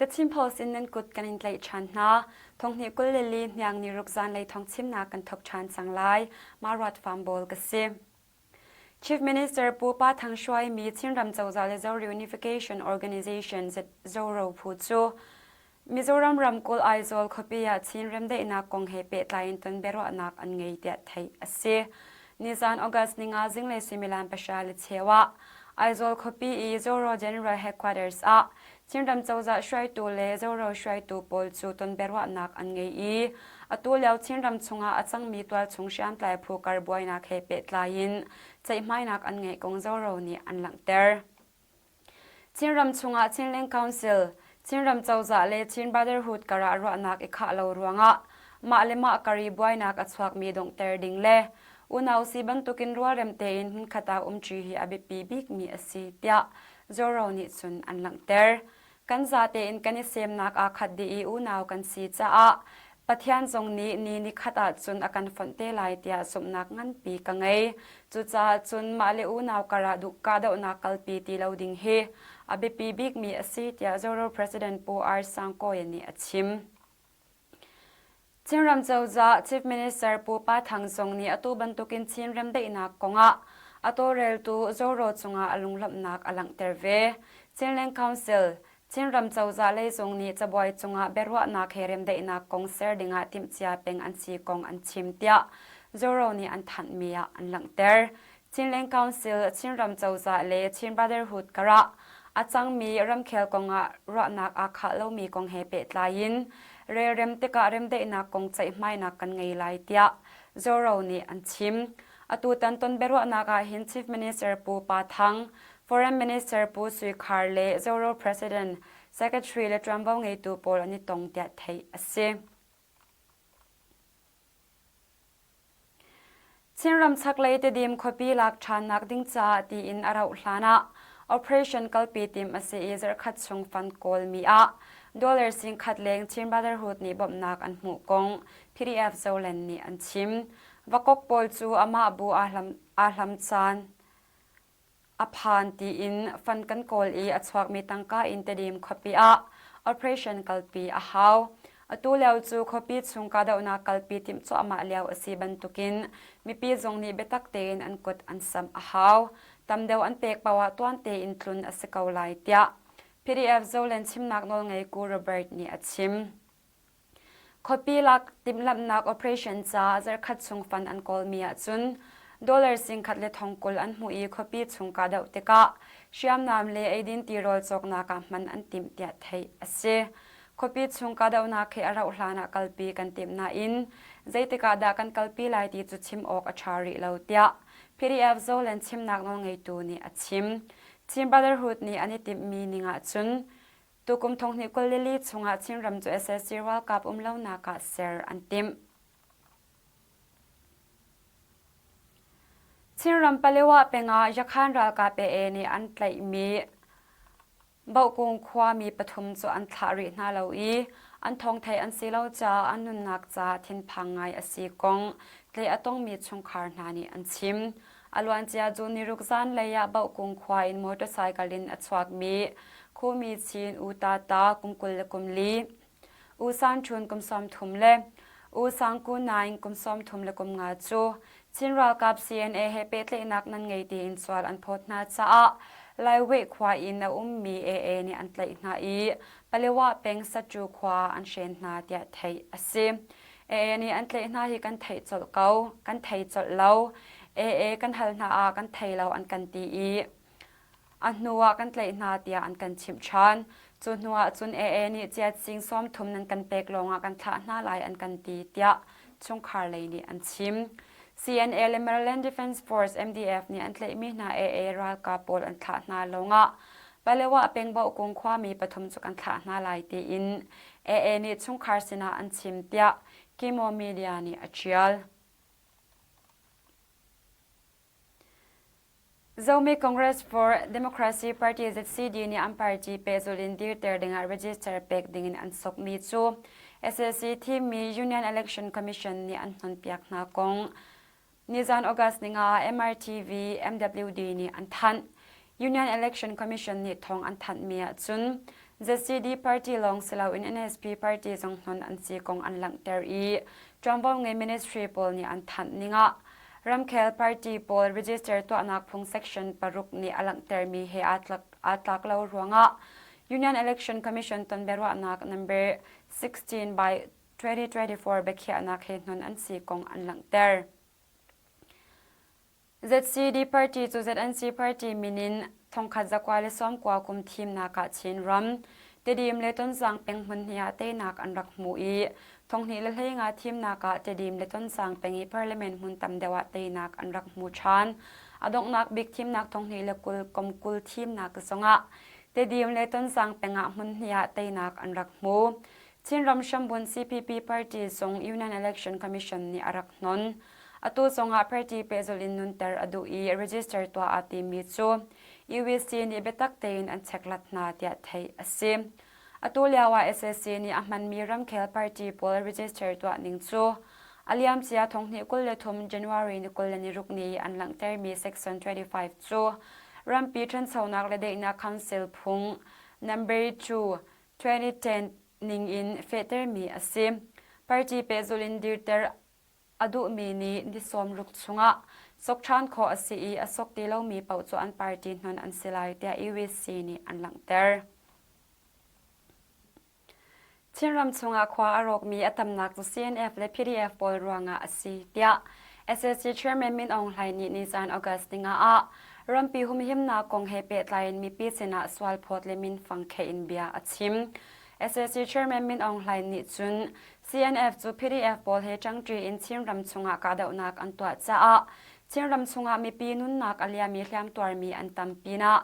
The Chin Post in nan kut kan in tlaih ṭhan hna. Thonghnih 24 hniang ni ruk zanlei thawng chimnak kan thawk ṭhan cang lai. Mah ruat fam bawl ka si. Chief Minister Pu Pa Thang hruaimi Chinram Cozah le Zo Reunification Organization ZORO phu cu Mizoram ramkulh Aizawl khuapi ah Chin remdaihnak kong he pehtlai in ton biaruahnak an ngei tiah theih a si. Nizan August ninga zinglei suimilam pahra le cheu ah Aizawl khuapi i Zoro General Headquarters ah Chinram cozah hruaitu le Zoro hruaitu pawl cu ton biaruahnak an ngei i atu lio Chinram chungah a cangmi tualchung hriamtlai phu kar buainak he pehtlai in ceihmainak an ngeih kong Zoro nih an langhter. Chinram chungah Chinland Council, Chinram cozah le Chin Brotherhood karah ruahnak i khah lo ruangah mah le mah kar i buainak a chuakmi donghter ding le unau si bantukin rualrem tein hmunkhat ah umṭi hi a biapi bikmi a si tiah Zoro nih cun an langhter. Kan zate in kan i semnak aa khat dih i unau kan si caah Pathian zong nih ni nikhat ahcun a kan fonh te lai tiah zumhnak nganpi ka ngei. Cucaah cun mah le unau karah duh kahdohnak kalpi ti lo ding hi a biapi bikmi a si tiah Zoro President Pu R. Sangkawia nih a chim. Chinram cozah Chief Minister Pu Pa Thang zong nih atu bantukin Chin remdaihnak kongah a tawlreltu Zoro cungah a lunglawmhnak a langhter ve. Chinland Council, Chinram cozah lei zong nih cabuai cungah biaruahnak he remdaihnak kong ser dingah timhcia peng an si kong an chim tiah Zoro nih an thanhmi ah an langhter. Chinland Council, Chinram cozah le Chin Brotherhood karah a cangmi ramkhel kongah ruahnak aa khah lomi kong he pehtlai in relrem tikah remdaihnak kong ceihmainak kan ngei lai tiah Zoro nih an chim. Atutan ton biaruahnak ah hin Chief Minister Pu Pa Thang, Foreign Minister Pu Sui Khar le Zoro President, Secretary le ṭuanvo ngeitu pawl an i tong tiah theih a si. Chinram chaklei Tedim khuapi lak ṭhannak ding caah tiin a rauh hlan ah operation kalpi tim a si i zarhkhat chung fund kawlmi ah dollar 10,000 leng Chin Brotherhood nih bawmhnak an hmuh kong PDF Zoland nih an chim. Vakok pawl cu amah bu aa hlam caan a phan tiin fund kan kawl i a chuakmi tangka in Tedim khuapi ah operation kalpi a hau. Atu lio cu khuapi chung kahdohnak kalpi timh cuahmah lio a si bantukin mipi zong nih biatak tein an kut an samh a hau. Tam deuh an pek paoh ah tuan tein tlun a si ko lai tiah PDF Zoland chimnak nawlngei Ku Robert nih a chim. Khuapi lak timhlamhnak operation caah zarhkhat chung fund an kawlmi ahcun dollar 10,000 le 20,000 an hmuh i khuapi chung kahdoh tikah hriamnam le eidin tirawl cawknak ah hman an timh tiah theih a si. Khuapi chung kahdohnak hi a rauh hlan ah kalpi kan timh nain zeitik ah dah kan kalpi lai ti cu chim awk a ṭha rih lo tiah PDF Zoland chimnak nawlngeitu nih a chim. Chin Brotherhood nih an i timhmi ning ahcun Tukum thonghnih 24 chungah Chinram cu sac ralkap um lonak ah ser an timh. Chinram Palewa pengah Yakhan ralkap AA nih an tlaihmi Bohkung khuami pathum cu an thlah rih hna lo i an thawng theih an si lo caah an nunnak caah thinphang ngai a si kong tlaih a tongmi chungkhar hna nih an chim. A luancia June niruk zanlei ah Bohkung khua in motorcycle in a chuakmi Khumi Chin U Ta Ta kum 24, U San Ṭhun kum 30 le U Sang Ku Naing kum 35 cu Chin ralkap CNA he pehtlaihnak nan ngei tiin sual an phawt hna caah Laiweh khua in a ummi AA nih an tlaih hna i Palewa peng Satru khua ah an hren hna tiah theih a si. AA nih an tlaih hna hi kan theih colh ko, kan thei colh lo. AA kan hal hna ah kan thei lo an kan ti i a hnu ah kan tlaih hna tiah an kan chimh ṭhan. Cu hnu ah cun AA nih chiat sing 30 nan kan pek lawngah kan thlah hna lai an kan ti tiah chungkhar lei nih an chim. CNA le Maryland Defense Force MDF nih an tlaihmi hna AA ralkap pawl an thlah hna lawngah Palewa pengboh khuami pathum cu kan thlah hna lai tiin AA nih chungkhar sinah an chim tiah Kimo Media nih a ṭial. Zomi Congress for Democracy Party ZCD nih an party pehzulh in dirter dingah register pek dingin an sokmi cu SAC thimmi Union Election Commission nih an hnonpiak hna kong nizan August ninga ah MRTV MWD nih an thanh. Union Election Commission nih thawng an thanhmi ahcun ZCD party lawng si loin NSP party zong hnon an si kong an langhter i ṭuanvo ngei ministry pawl nih an thanh ning ah ramkhel party pawl register tuahnak phung section paruk nih a langhtermi he aa tlak lo ruangah Union Election Commission tonbiaruahnak number 16 by 2024 biakhiahnak he hnon an si kong an langhter. ZCD party cu ZNC party min in thongkhat zakua le sawmkua kum thimnak ah Chin ram Tedim le Tonzang peng hmun hnih ah teinak an rak hmu i thonghnih le hleinga thimnak ah Tedim le Tonzang peng i parliament hmun tam deuh ah teinak an rak hmu ṭhan. A donghnak bik thimnak thonghnih le 20 kum 20 thimnak zongah Tedim le Tonzang peng ah hmun hnih ah teinak an rak hmu. Chinram hrambunh CPP party zong Union Election Commission nih a rak hnon. Atu zongah party pehzulh in nunter a duh i register tuah aa timi cu UEC nih biatak tein an chekhlat hna tiah theih a si. Atu lio ah SAC nih a hmanmi ramkhel party pawl register tuah ning cu a liamcia thonghnih 23 January ni 26 ni i an langhtermi Section 25 cu rampi ṭhanchonak le daihnak council phung number 2 2010 ning in fehtermi a si. Party pehzulh in dirter a duhmi nih ni sawmruk chungah sok ṭhan khawh a si i a sok ti lomi paoh cu an party hnon an si lai tiah UEC nih an langhter. Chinram chungah khua a rawkmi a tamnak cu CNF le PDF pawl ruangah a si tiah SAC Chairman Min Aung Hlaing nih nizan August ninga ah rampi humhimnak kong he pehtlai in mipi sinah sualphawt le minfang kheh in bia a chim. SAC Chairman Min Aung Hlaing nih cun CNF cu PDF pawl he ṭangṭi in Chinram chungah kahdohnak an tuah caah Chinram chungah mipi nunnak a liami hliamtuarmi an tam pinah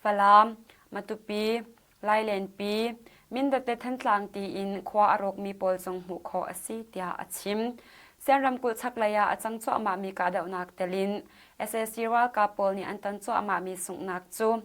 Falam, Matupi, Lailenpi, Mindat le Thantlang tiin khua a rawkmi pawl zong hmuh khawh a si tiah a chim. Sian ramkulh chaklei ah a cang cuahmahmi kahdohnak tel in sac ralkap pawl nih an ton cuahmahmi sunghnak cu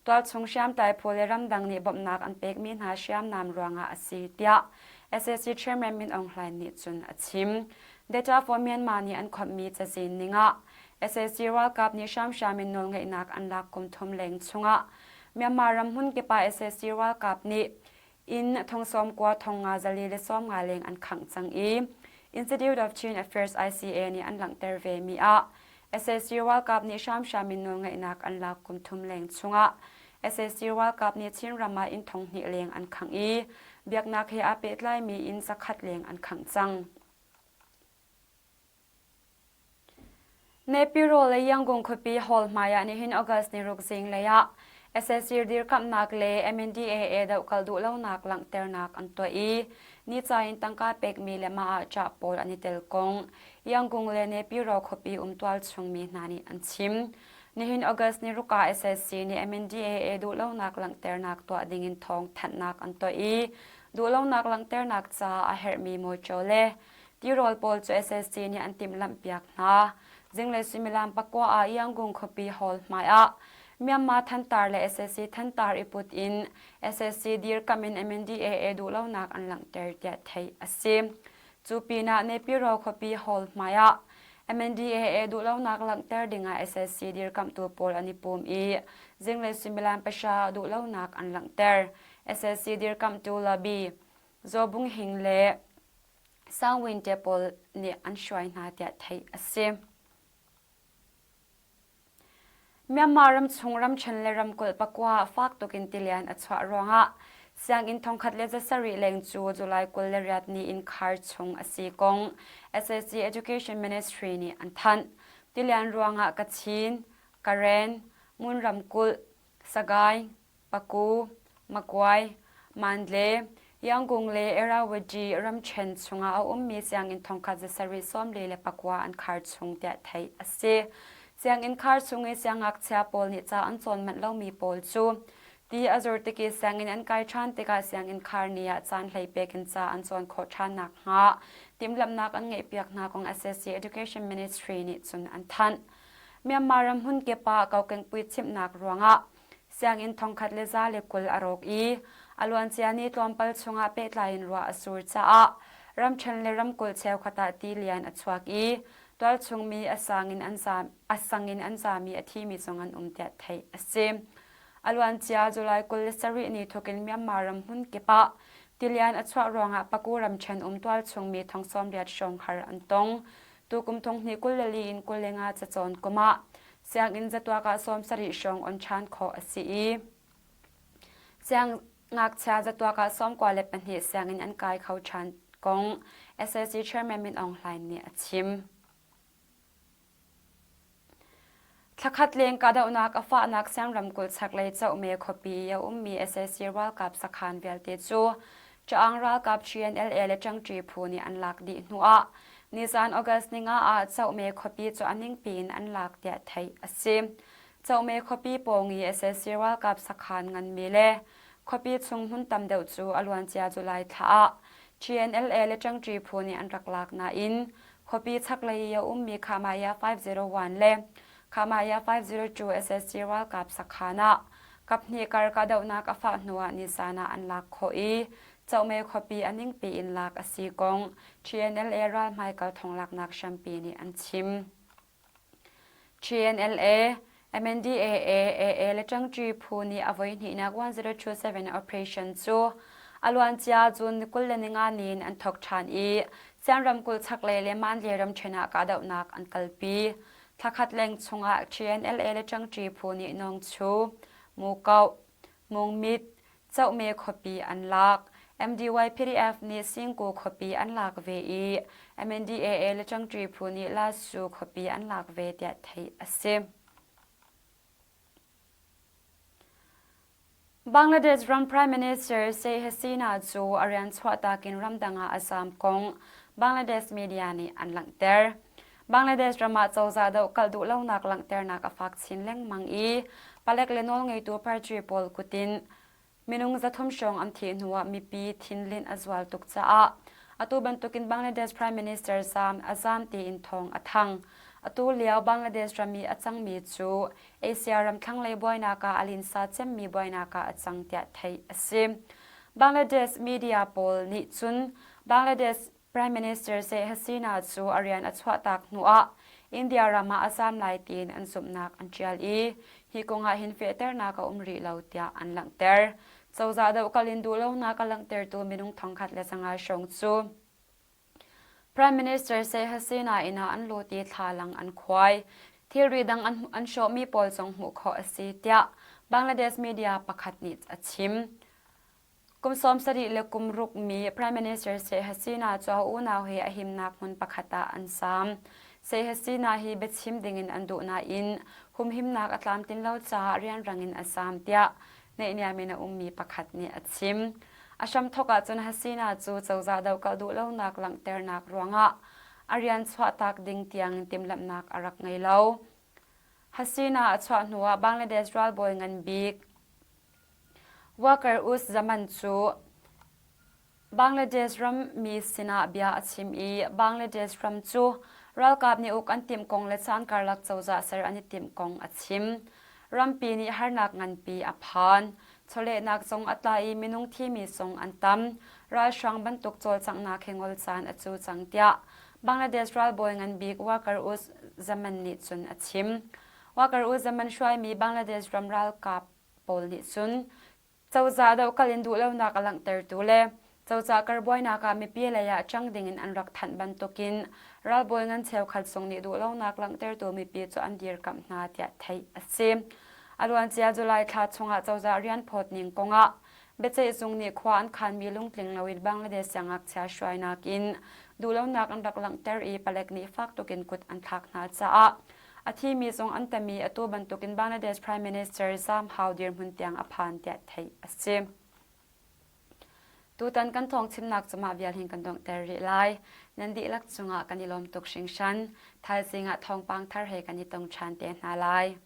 tualchung hriamtlai phu le ramdang nih bawmhnak an pekmi hna hriamnam ruangah a si tiah sac chairman Min Aung Hlaing nih cun a chim. Data for Myanmar nih an khawmhmi cazin ningah sac ralkap nih hramhram in nawlngeihnak an lak kum thum leng chungah Myanmar ram hmunkip ah sac ralkap nih inn thongsawm kua thongnga zali le sawmnga leng an khangh cang i Institute of Chin Affairs ICA nih an langhter ve mi ah sac ralkap nih hramhram in nawlngeihnak an lak kum thum leng chungah sac ralkap nih Chinram ah inn thong hnih leng an khangh i biaknak he aa pehtlaimi inn zakhat leng an khangh cang. Nepiro le Yangon khuapi hall hmai ah nihin August ni ruk zinglei ah sac dirkamhnak le MNDAA dohkal duhlonak langhternak an tuah i nica in tangka pekmi le mah ah ṭah pawl an i tel kong Yangon le Nepiro khuapi um tualchung mi hna nih an chim. Nihin August ni ruk ah sac nih MNDAA duhlonak langhternak tuah dingin thawng thanhnak an tuah i duhlonak langhternak caah a herhmi mawṭaw le Tirawl pawl cu sac nih an timhlamhpiak hna. Zinglei suimilam pakua ah Yangon khuapi hall hmai ah Myanmar thantar le sac thantar i put in sac dirkamh in MNDAA duhlonak an langhter tiah theih a si. Cu pinah Nepiro khuapi hall hmai ah MNDAA duhlonak langhter dingah sac dirkamhtu pawl an i pum i zinglei suimilam pahra duhlonak an langhter. sac dirkamhtu lobby Zaw Bung Hing le Sang Win te pawl nih an hruai hna tiah theih a si. Myanmar ramchung ramṭhen le ramkulh pakua fak tuk in tilian a chuah ruangah sianginn thongkhat le zasarih leng cu July 28 ni in khar chung a si kong sac Education Ministry nih an thanh. Tilian ruangah Kachin, Karen, Ngun ramkulh, Sagaing, Paku, Makuai, Mandle, Yangon le Irrawaddy ramṭhen chungah a ummi sianginn thongkhat zasarih sawmli le pakua an khar chung tiah theih a si. Sianginn khar chung i siangngakchia pawl nih ca an cawn manh lomi pawl cu ti a zur tik i sianginn an kai ṭhan tikah sianginn khar ni ah caan hlei pek in ca an cawn khawh ṭhan nakhnga timhlamhnak an ngeihpiak hna kong sac Education Ministry nih cun an thanh. Myanmar ram hmunkip ah kokengpui chimhnak ruangah Sianginn thongkhat le za le 20 a rawk i a luancia ni tlawmpal chungah pehtlai in ruah a sur caah ramṭhen le ramkulh cheukhat ah tilian a chuak i tualchungmi a sang in an zaam, a sang in an zaam i a thimi zong an um tiah theih a si. A luancia July 27 ni thawkin Myanmar ram hmun kip ah tilian a chuah ruangah Paku ramṭhen um tualchung mi thong 80 hrawng har an tong. Tukum thong hnih 24 in 25 cacawn kum ah sianginn zatuak ah 70 hrawng on ṭhan khawh a si i siangngakchia zatuak ah 92 sianginn an kai kho ṭhan kong SAC Chairman Min Aung Hlaing nih a chim. Thlakhat leng kahdohnak a fahnak Siang ramkulh chaklei Cohme khuapi i a ummi sac ralkap sakhan vialte cu Caang ralkap GNLA le Ṭangṭi phu nih an lak dih hnuah nizan August ninga ah Cohme khuapi cu a ningpi in an lak tiah theih a si. Cohme khuapi pawng i sac ralkap sakhan nganmi le khuapi chung hmun tam deuh cu a luancia July thla ah GNLA le Ṭangṭi phu nih an rak lak nain Khuapi chaklei i a ummi Khamaya 501 le Khamaya 502 SSG ralkap sakhan ah kaphnih kar kahdohnak a fah hnuah nizan ah an lak khawh i Cohme khuapi a ningpi in lak a si kong TNLA ralhmaikal thonglaknak hrampi nih an chim. TNLA, MNDAA, AA le Ṭangṭi phu nih a voihnihnak 1027 operation cu a luancia June ni 25 ni in an thawk ṭhan i Sian ramkulh chaklei le Mandalay ramṭhen ah kahdohnak an kalpi. Thlakhat leng chungah TNLA le Ṭangṭi phu nih Nawngchu, Mukoh, Mungmit, Cohme khuapi an lak. MDY-PDF nih Singku khuapi an lak ve i MNDAA le Ṭangṭi phu nih Lasu khuapi an lak ve tiah theih a si. Bangladesh ram Prime Minister Sheikh Hasina cu a rian chuahtak in ramdang ah a zaam kong Bangladesh media nih an langhter. Bangladesh ram ah cozah dohkalh duhlonak langhternak a fak chin lengmang i palek le nawlngeitu party pawl kut in minung 300 hrawng an thih hnuah mipi thinlinh a zual tuk caah atu bantukin Bangladesh Prime Minister zaam a zaam tiin thawng a thang. Atu lio Bangladesh ram i a cangmi cu Asia ram thlanglei buainak ah a linsa cemmi buainak ah a cang tiah theih a si. Bangladesh media pawl nih cun Bangladesh Prime Minister Sheikh Hasina cu a rian a chuahtak hnuah India ram ah a zaam lai tiin an zumhnak an ṭial i hi kongah hin fehternak a um rih lo tiah an langhter. Cozah dohkal in duhlonak a langhtertu minung 1500 hrawng cu Prime Minister Sheikh Hasina inn ah an lut i thlalang an khuai. Thilri dang an hrawhmi pawl zong hmuh khawh a si tiah Bangladesh media pakhat nih a chim. Kum 76 le kum ruk mi Prime Minister Sheikh Hasina cu a unau he a himnak hmun pakhat ah an saam. Sheikh Hasina hi biachim dingin an duh nain humhimnak a tlamtlin lo caah rianrang in a saam tiah naihniam in a ummi pakhat nih a chim. A hramthawk ahcun Hasina cu cozah dohkalh duhlonak langhternak ruangah a rian chuahtak ding tiangin timhlamhnak a rak ngei lo. Hasina a chuah hnuah Bangladesh ralbawi ngan bik Walker Uz Zaman cu Bangladesh rammi sinah bia a chim i Bangladesh ram cu ralkap nih uk an timh kong le caan karlak cozah ser an i timh kong a chim. Rampi nih harnak nganpi a phan. Chawlehnak zong a tla i minung thimi zong an tam. Ralhrang bantuk cawlcanghnak hi ngol caan a cu cang tiah Bangladesh ralbawi ngan bik Walker Uz Zaman nih cun a chim. Walker Uz Zaman hruaimi Bangladesh ram ralkap pawl nih cun cozah dohkalh in duhlonak a langhtertu le cozah kar buainak ah mipi lei ah ṭang dingin an rak thanh bantukin ralbawi ngan cheukhat zong nih duhlonak langhtertu mipi cu an dirkamh hna tiah theih a si. A luancia July thla chungah cozah rian phawt ning kongah biaceihzung nih khua an khanmi lungtling loin Bangladesh siangngakchia hruainak in duhlonak an rak langhter i palek nih fak tukin kut an thlak hna caah A thimi zong an tam i atu bantukin Bangladesh Prime Minister zaam hau dirhmun tiang a phan tiah theih a si. Tutan kan thawng chimnak cu mah vial hin kan donghter rih lai. Nan dihlak cungah kan i lawm tuk hringhran. Thaizing ah thawngpang thar he kan i tong ṭhan te hna lai.